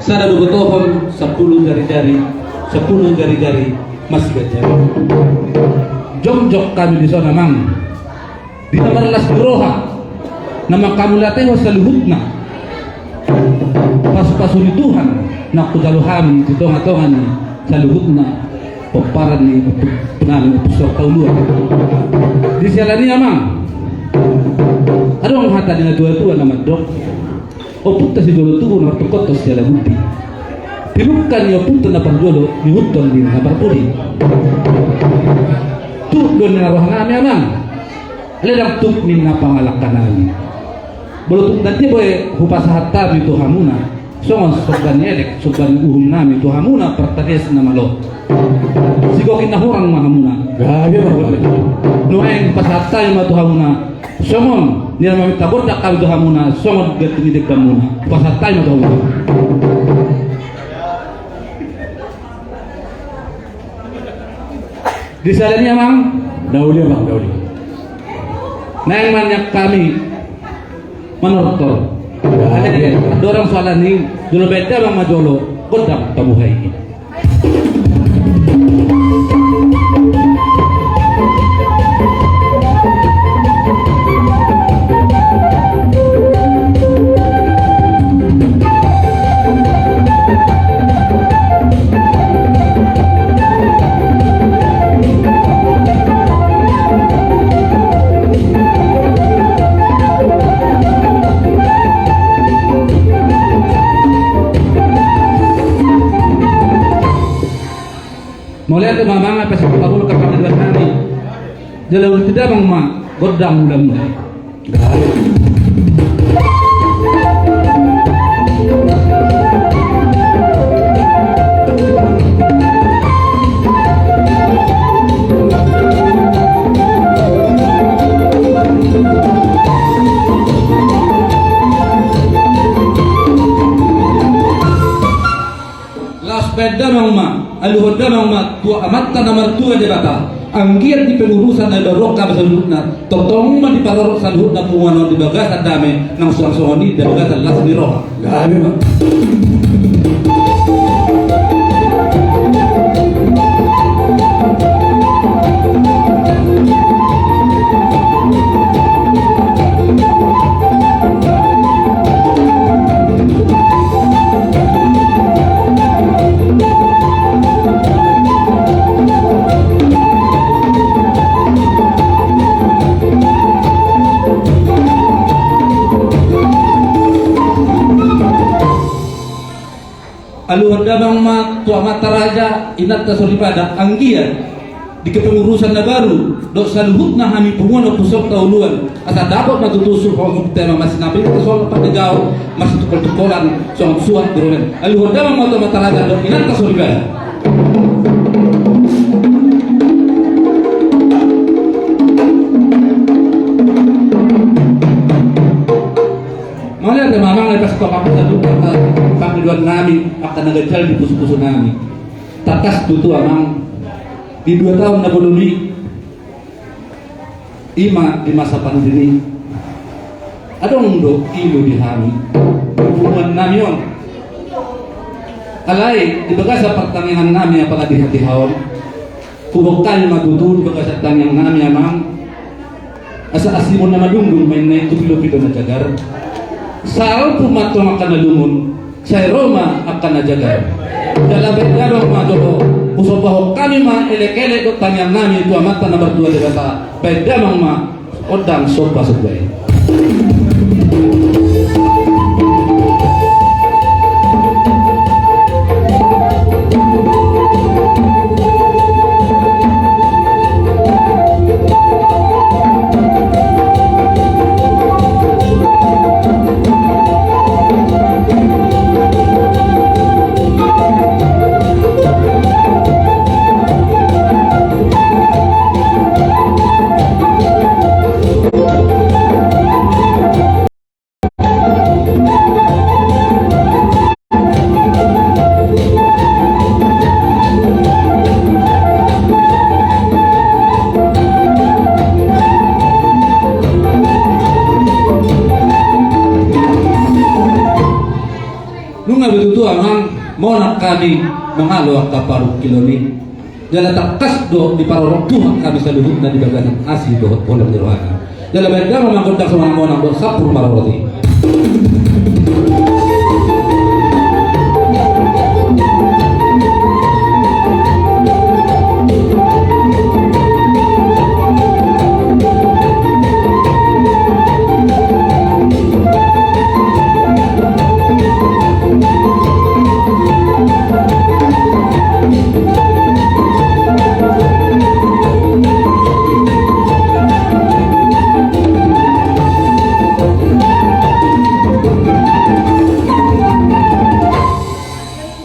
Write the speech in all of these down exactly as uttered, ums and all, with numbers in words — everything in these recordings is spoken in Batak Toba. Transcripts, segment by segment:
Sada do botohon, sampulu jari-jari, sampulu jari-jari masiganjari. Jongjong hami dison, amang, di na marlas ni roha na manghamauliatehon saluhutna. Pasupasu ni Tuhan na hujalo hami di tongatonga ni saluhutna pomparan ni ompunami Ompu Suhut Hutauluan. Di siala ni i, amang, adong hata ni natuatua na mandok: Ompunta sijolo tubu na martungkothon siala bundi. Pinungka ni ompunta na parjolo, ihuthon ni na parpudi. Tuk do ninna rohanami, amang. Alai ndang tuk ninna pangalangkanami. Molo tung na dia boi hupasahat hami tu hamuna, songon somba ni elek, somba ni uhumnami tu hamuna partarias na malo. Sigoki na hurang ma hamuna. Gabe ma. Nuaeng pasahat hami ma tu hamuna, songon ninna maminta gondang hami tu hamuna, songon ganti ni dengganmuna. Pasahat hami ma tu hamuna. Di siala ni i, amang. Dauli, amang, dauli. Naeng ma nian hami manortor. Ya, alai, ya, dorang soalan i, jolo baen damang ma jolo gondang pamuhai i. Mauliate ma, amang, atas pangkabul kapangkaduan nami. Jala ulut damang ma gondang mulamula. Laos baen damang ma, aluhon damang ma tu Amanta na martua Debata, anggiat di pengurusan na baru on hami saluhutna, tongtong ma diparorot saluhutna punguan on di bagasan dame, nang suang songon i di bagasan las ni roha. Gabe ma. Aluhon damang ma tu amanta raja, inanta soripada, anggiat di kepengurusan na baru dohot saluhutna hami punguan Ompu Suhut Hutauluan, asa dapot ma tutu suhut hami tu tema masinapi, soal pandegaon, masitungkol-tungkolan songon suhat di ro nami. Aluhon damang ma tu amanta raja dohot inanta soripada. Mauliate ma, amang, atas pangkabul kapangkaduan nami, angka na ganjang di pusupusu nami. Tangkas tutu, amang, di dua taon na bolon i, i ma di masa pandemi, adong do ilu di hami, di punguan nami on. Alai di bagasan partangiangan nami, apala di hatiha on, huboan hami ma tutu di bagasan tangiang nami, amang, asa asi ma na madungdung ma inna i tu pilopilo na jagar. Salpu ma antong angka na lungun, sai ro ma angka na jagar. Jala baen damang ma jolo, husombahon hami ma elekelek dohot tangiang nami tu Amanta na martua Debata. Baen damang ma gondang somba somba i. Nunga be tutu amang, monang hami mangalo angka parungkilon i. Jala tangkas do diparorot Tuhan hami saluhutna di bagasan asi dohot holong ni rohana. Jala baen damang ma gondang simonang-monang dohot sampur marorot i.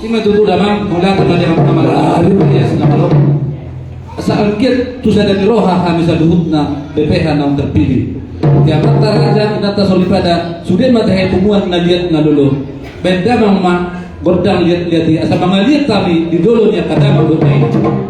Ima tutu damang, mula tama dia mama. Aduh, ya, senang lo. Asa anggiat tu sada ni roha hami saluhutna B P H naung terpilih. Di amanta raja, inanta soripada, sude ma tahe punguan na liat na lolo. Baen damang ma gondang liat-liat i, asa mangaliat hami di dolok ni angka damang dohot dainang.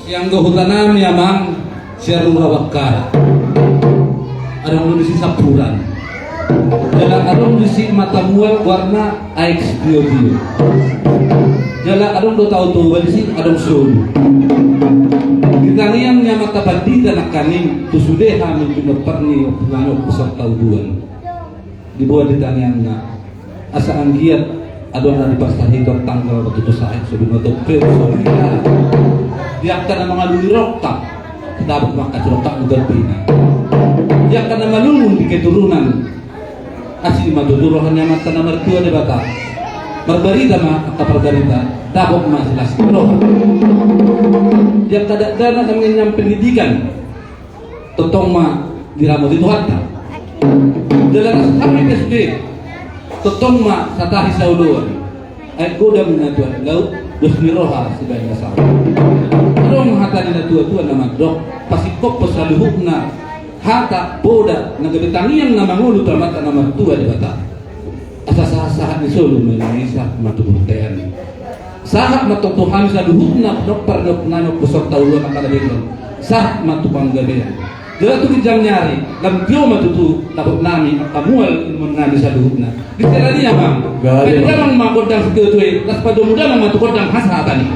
Ianggo hutanami amang, sian rura Bakkara. Adong do disi sampuran. Jala adong disi mata mual goarna Aek Sitiotio. Jala adong do Tao Toba disi, adong solu. Di tangiang ni amanta pandita nangkaning, tu sude hami pinompar ni ompunami Ompu Santauduan. Diboan di tangiangna. Asa anggiat adong na diparsahiton tanggal, waktu tu sahat, so dua topel, so dua. Di angka na mangalului rongkap, dapot ma angka rongkap muda pina. Di angka na malungun di keturunan, asi ma tutu roha ni amanta na martua Debata. Marbarita ma angka parbarita, dapot ma silas ni roha. Di angka dakdanak na mengenyang pendidikan, tongtong ma diramoti Tuhanta. Jala las hami pe sude, tongtong ma satahi saoloan. Aek godang na tu aek laut, dos ni roha sibaen na saut. Adong hata ni na tua-tua na mandok, pasingkophon saluhutna hata poda na gabe tangiang na mangolu tu amanta na martua Debata. Asa sahat-sahat ni solu ma i na isa ma tu bontean. Sahat ma tong tu hami saluhutna, pinompar ni ompunami Ompu Sorta Uluan angka na denggan. Sahat ma tu panggabean. Jala tu ginjang ni ari, lam tio ma tutu dapot nami angka mual ilmu nami saluhutna. Di sera dia, Amang. Gabe, Amang. Amang ma gondang sitio tu i, las padomu damang ma tu gondang hasahatan i.